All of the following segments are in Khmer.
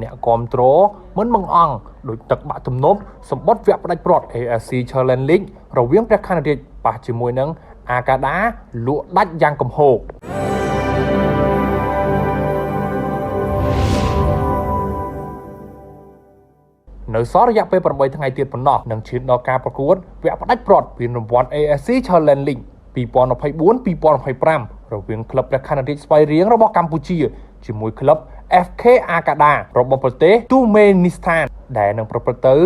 អ្នកគាំទ្រមិនបង្អង់ដោយទឹកបាក់ទំនប់សម្បត្តិវគ្គផ្ដាច់ព្រាត់ AFC Challenge League រវាងព្រះខ័នរាជប៉ះជាមួយនឹងអាកាដាលក់ដាច់យ៉ាងគំហោកនៅសល់រយៈពេល8ថ្ងៃទៀតប៉ុណ្ណោះនឹងឈានដល់ការប្រកួតវគ្គផ្ដាច់ព្រាត់ពានរង្វាន់ AFC Challenge League 2024-2025រវាងក្លឹបព្រះខ័នរាជស្វាយរៀងរបស់កម្ពុជាជាមួយក្លឹប FK Arkadag របស់ប្រទេសទូមេនីស្ថានដែលនឹងប្រព្រឹត្តទៅ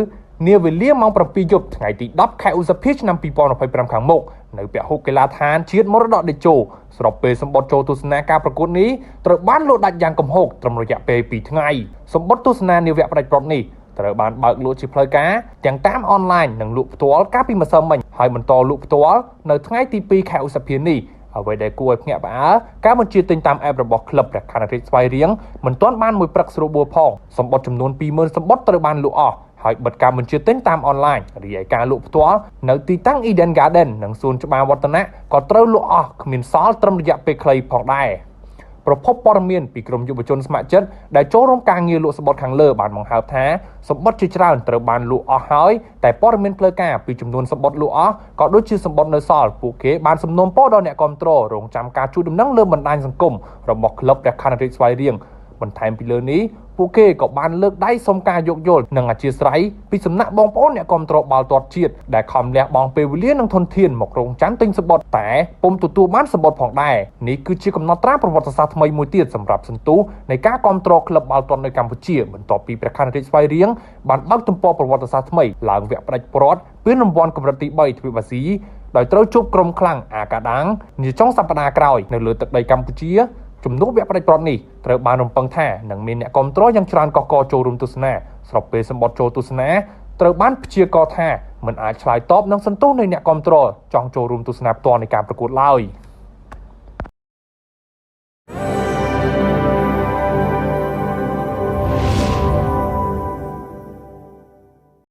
នាវេលាម៉ោង7យប់ថ្ងៃទី10ខែឧសភាឆ្នាំ2025ខាងមុខនៅពហុកីឡាដ្ឋានជាតិមរតកតេជោស្របពេលសម្បត្តិចូលទស្សនាការប្រកួតនេះត្រូវបានលក់ដាច់យ៉ាងគំហុកត្រឹមរយៈពេល2ថ្ងៃសម្បត្តិទស្សនានាវគ្គផ្ដាច់ព្រាត់នេះត្រូវបានបើកលក់ជាផ្លូវការទាំងតាមអនឡាញនិងលក់ផ្ទាល់កាលពីម្សិលមិញហើយបន្តលក់ផ្ទាល់នៅថ្ងៃទី2ខែឧសភានេះអ្វីដែលគួរឲ្យភ្ញាក់ផ្អើលការបញ្ជាទិញតាមអេបរបស់ក្លឹបព្រះខ័នរាជស្វាយរៀងមិនទាន់បានមួយព្រឹកស្រួលបួលផងសម្បត្តិចំនួន20000សម្បត្តិត្រូវបានលក់អស់ហើយបិទការបញ្ជាទិញតាមអនឡាញរីឯការលក់ផ្ទាល់នៅទីតាំង Eden Garden និងសួនច្បារវឌ្ឍនៈក៏ត្រូវលក់អស់គ្មានសល់ត្រឹមរយៈពេលខ្លីផងដែរប្រភពព័ត៌មានពីក្រមយុវជនស្ម័គ្រចិត្តដែលចូលរួមការងារលក់សម្បត្តិខាងលើបានបង្ហើបថាសម្បត្តិជាច្រើនត្រូវបានលក់អស់ហើយតែព័ត៌មានផ្លូវការពីចំនួនសម្បត្តិលក់អស់ក៏ដូចជាសម្បត្តិនៅសល់ពួកគេបានសំណូមពរដល់អ្នកគាំទ្ររងចាំការជួយដំណឹងលើបណ្ដាញសង្គមរបស់ក្លឹបព្រះខ័នរាជស្វាយរៀងបន្ថែមពីលើនេះពួកគេក៏បានលើកដៃសុំការយោគយល់និងអធិស្ឋានពីសំណាក់បងប្អូនអ្នកគាំទ្របាល់ទាត់ជាតិដែលខំលះបង់ពេលវេលានិងធនធានមករងចាំទិញសម្បត្តិតែពុំទទួលបានសម្បត្តិផងដែរនេះគឺជាកំណត់ត្រាប្រវត្តិសាស្ត្រថ្មីមួយទៀតសម្រាប់សន្ទុះនៃការគាំទ្រក្លឹបបាល់ទាត់នៅកម្ពុជាបន្ទាប់ពីព្រះខ័នរាជស្វាយរៀងបានបើកទំព័រប្រវត្តិសាស្ត្រថ្មីឡើងវគ្គផ្ដាច់ព្រាត់ពានរង្វាន់កម្រិតទី3ទ្វីបអាស៊ីដោយត្រូវជួបក្រុមខ្លាំងអាកាដាងនាចុងសប្តាហ៍ក្រោយនៅលើទឹកដីកម្ពុជាជំនួបវគ្គផ្ដាច់ព្រាត់នេះត្រូវបានរំពឹងថានឹងមានអ្នកគាំទ្រយ៉ាងច្រើនកុះករចូលរួមទស្សនាស្របពេលសម្បត្តិចូលទស្សនាត្រូវបានព្យាករណ៍ថាមិនអាចឆ្លើយតបនឹងសន្ទុះនៃអ្នកគាំទ្រចង់ចូលរួមទស្សនាផ្ទាល់នៃការប្រកួតឡើយ។